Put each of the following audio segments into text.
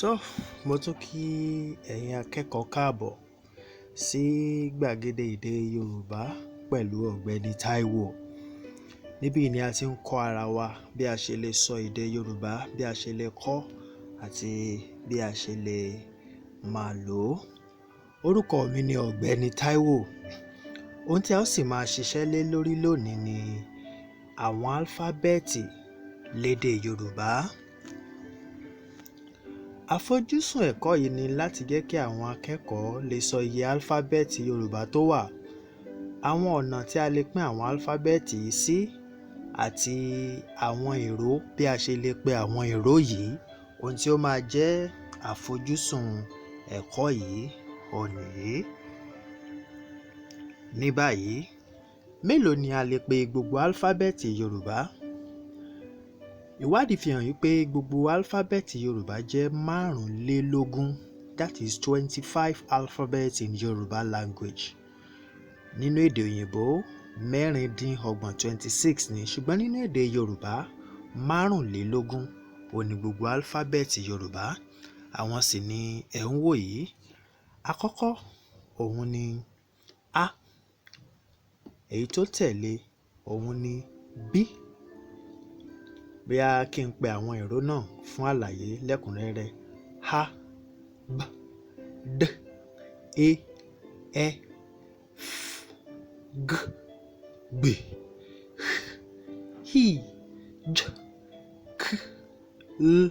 Tó, mo tún kí ẹ̀yin akẹ́kọ̀ọ́ káàbọ̀ sí gbàgede èdè Yorùbá pẹ̀lú Ọ̀gbẹ́ni Taiwo. Níbí ni a ti ń kọ́ ara wa bí a ṣe lè sọ èdè Yorùbá, bí a ṣe lè kọ́ àti bí a ṣe lè máa lò ó. Orúkọ mi ni Ọ̀gbẹ́ni Taiwo. Ohun tí a ó sì máa ṣiṣẹ́ lé lórí lónìí ni àwọn álífábẹ́ẹ̀tì lédè Yorùbá. Àfojúsùn ẹ̀kọ́ yìí ni láti jẹ́ kí àwọn akẹ́kọ̀ọ́ lè sọ iye álífábẹ́ẹ̀tì Yorùbá tó wà, àwọn ọ̀nà tí a lè pín àwọn álífábẹ́ẹ̀tì yìí sí àti àwọn ìró bí a ṣe lè pe àwọn ìró yìí. Ohun tí ó máa jẹ́ àfojúsùn ẹ̀kọ́ yìí òun nìyí. Ní báyìí, mélòó ni a lè pe gbogbo álífábẹ́ẹ̀tì Yorùbá? Ìwádìí fi hàn wípé gbogbo álífábẹ́ẹ̀tì Yorùbá jẹ́ márùnlélógún, that is 25 alphabets in Yoruba language. Nínú èdè òyìnbó, mẹ́rìndínlọ́gbọ̀n, 26 ni, ṣùgbọ́n nínú èdè Yorùbá, márùnlélógún òun ni gbogbo álífábẹ́ẹ̀tì Yorùbá. Àwọn sì ni ẹ̀ ń wò yìí. Àkọ́kọ́ òun ni A, èyí tó tẹ̀lé òun ni B. Bóyá kí n pe àwọn ìró náà fún àlàyé lẹ́kùnrẹ́rẹ́. A, B, D, E, Ẹ, F, G, Gb, H, I, J, K, L,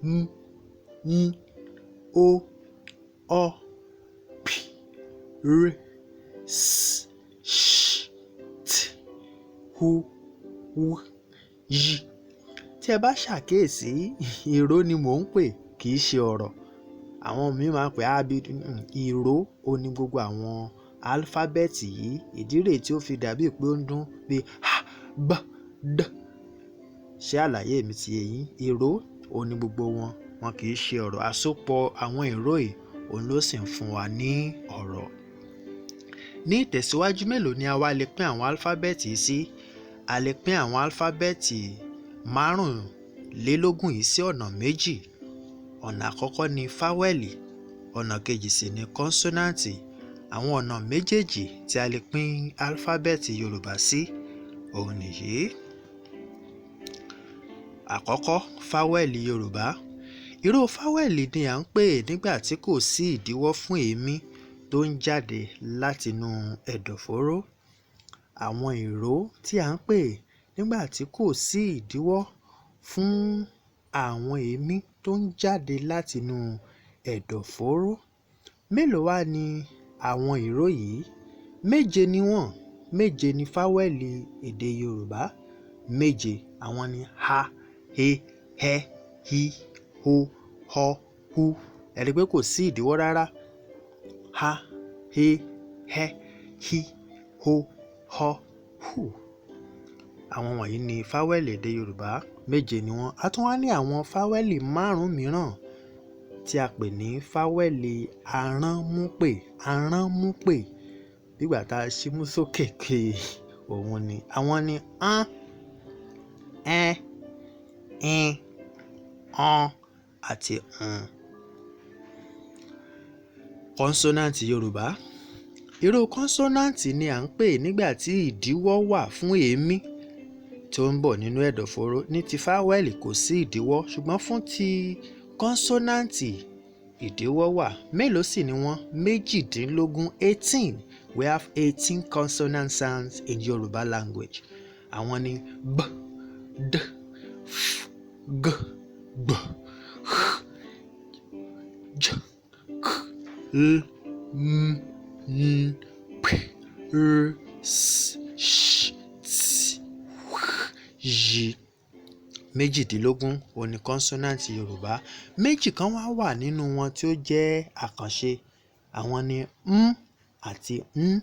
M, N, O, Ọ, P, R, S, Ṣ, T, U, W, Y. Tí ẹ bá ṣàkíyèsí, ìró ni mò ń pè, kì í ṣe ọ̀rọ̀. Àwọn míì máa ń pè á bí ìró, ó ní gbogbo àwọn álífábẹ́ẹ̀tì yìí. Ìdí rèé tí ó fi dàbí pé ó ń dún bí A, B, D. Ṣé àlàyé mi ti yé yín? Ìró òun ní gbogbo wọn, wọn kì í ṣe ọ̀rọ̀. Àsopọ̀ àwọn ìró yìí òun ló sì ń fún wa ní ọ̀rọ̀. Ní ìtẹ̀síwájú, mélòó ni a wá lè pín àwọn álífábẹ́ẹ̀tì yìí sí? A lè pín àwọn álífábẹ́ẹ̀tì márùnlélógún yìí sí ọ̀nà méjì. Ọ̀nà àkọ́kọ́ ni fáwẹ́lì, ọ̀nà kejì sì ni kọ́nsọ́náǹtì. Àwọn ọ̀nà méjèèjì tí a lè pín álífábẹ́ẹ̀tì Yorùbá sí òun nìyí. Àkọ́kọ́, fáwẹ́lì Yorùbá. Ìró fáwẹ́lì ni à ń pè nígbà tí kò sí ìdíwọ́ fún èémí tó ń jáde látinú ẹ̀dọ̀fóró. Àwọn ìró tí à ń pè nígbà tí kò sí ìdíwọ́ fún àwọn èémí tó ń jáde látinú ẹ̀dọ̀fóró. Mélòó wá ni àwọn ìró yìí? Méje ni wọ́n. Méje ni fáwẹ́lì èdè Yorùbá. Méje. Àwọn ni A, E, Ẹ, I, O, Ọ, U. Ẹ rí i pé kò sí ìdíwọ́ rárá. A, E, Ẹ, I, O, Ọ, U. Àwọn wọ̀nyí ni fáwẹ́lì èdè Yorùbá, méje ni wọ́n. A tún wá ní àwọn fáwẹ́lì márùn-ún mìíràn tí a pè ní fáwẹ́lì aránmúpè. Aránmúpè. Bí ìgbà tá a ṣímú sókè pé òun ni. Àwọn ni Án, Ẹ́, Ín, Ọ́n àti Ǹ. Kọ́nsọ́náǹtì Yorùbá. Ìró kọ́nsọ́náǹtì ni à ń pè nígbà tí ìdíwọ́ wà fún èémí tó ń bọ̀ nínú ẹ̀dọ̀fóró. Ní ti fáwẹ́lì kò sí ìdíwọ́, ṣùgbọ́n fún ti kọ́nsọ́náǹtì ìdíwọ́ wà. Mélòó sì ni wọ́n? Méjìdínlógún, 18. We have 18 consonant sounds in Yoruba language. Àwọn ni B, D, F, G, B, H, J, K, L, M, N, P, R, S, Ṣ, T, W, Y. Méjìdínlógún òun ni kọ́nsọ́náǹtì Yorùbá. Méjì kan wá wà nínú wọn tí ó jẹ́ àkànṣe. Àwọn ni M àti N.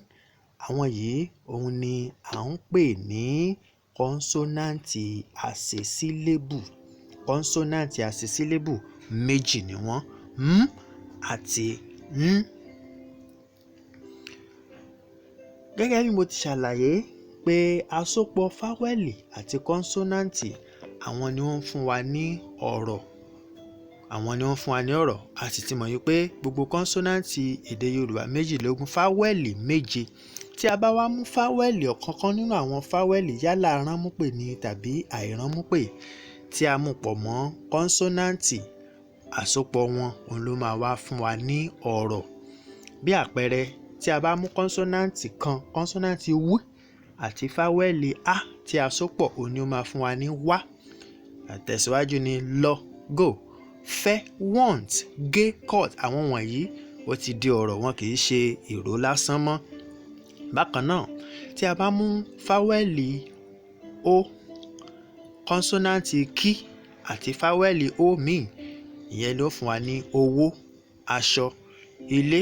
Àwọn yìí òun ni à ń pè ní kọ́nsọ́náǹtì àṣesílébù. Kọ́nsọ́náǹtì àṣesílébù méjì ni wọ́n, M àti N. Gẹ́gẹ́ bí mo ti ṣàlàyé pé àsopọ̀ fáwẹ́lì àti kọ́nsọ́náǹtì àwọn ni wọ́n ń fún wa ní ọ̀rọ̀. Àwọn ni wọ́n fún wa ní ọ̀rọ̀. A sì ti mọ̀ wípé gbogbo kọ́nsọ́náǹtì èdè Yorùbá 22, fáwẹ́lì 7. Tí a bá wá mú fáwẹ́lì ọ̀kánkán nínú àwọn fáwẹ́lì, yálà ránmúpè ni tàbí àìránmúpè, tí a mú pọ̀ mọ́ kọ́nsọ́náǹtì, àsopọ̀ wọn òun ló máa wá fún wa ní ọ̀rọ̀. Bí àpẹẹrẹ, tí a bá mú kọ́nsọ́náǹtì kan, kọ́nsọ́náǹtì w àti fáwẹ́lì a tí a so pọ̀, òun ni ó máa fún wa ní wá. Àtẹ̀síwájú ni lọ, go, fẹ́, want, gé, cut. Àwọn wọ̀nyí ó ti di ọ̀rọ̀, wọn kì í ṣe ìró lásán mọ́. Bákan náà, tí a bá mú fáwẹ́lì o, kọ́nsọ́náǹtì k àti fáwẹ́lì o míì, ìyẹn ló fún wa ní owó, aṣọ, ilé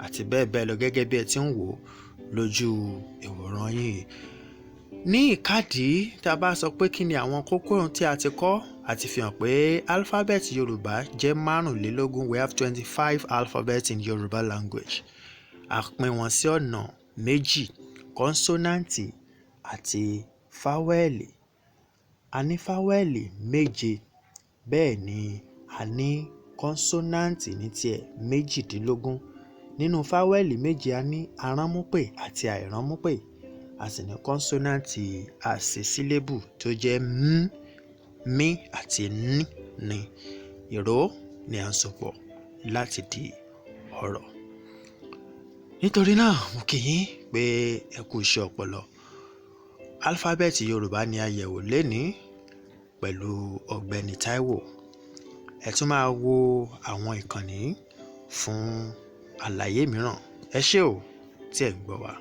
àti bẹ́ẹ̀ bẹ́ẹ̀ lọ, gẹ́gẹ́ bí ẹ ti ń wò ó lójú ìwòran yìí. Ní ìkádìí, tí a bá sọ pé kí ni àwọn kókó ohun tí a ti kọ́, a ti fi hàn pé álífábẹ́ẹ̀tì Yorùbá jẹ́ 25. We have 25 alphabets in Yoruba language. A pín wọn sí ọ̀nà méjì: kọ́nsọ́náǹtì àti fáwẹ́lì. A ní fáwẹ́lì 7, bẹ́ẹ̀ ni a ní kọ́nsọ́náǹtì ní tiẹ̀ 18. Nínú fáwẹ́lì 7, a ní aránmúpè àti àìránmúpè. A sì ní kọ́nsọ́náǹtì àṣesílébù tó jẹ́ m, mí àti n ní. Ìró ni à ń so pọ̀ láti di ọ̀rọ̀. Nítorí náà, mo kí yín pé ẹ kú iṣẹ́ ọpọlọ. Álífábẹ́ẹ̀tì Yorùbá ni a yẹ̀wò lénìí pẹ̀lú Ọ̀gbẹ́ni Táíwò. Ẹ tún máa wo àwọn ìkànnì fún àlàyé mìíràn. Ẹ ṣé o tí ẹ̀ ń gbọ́ wa.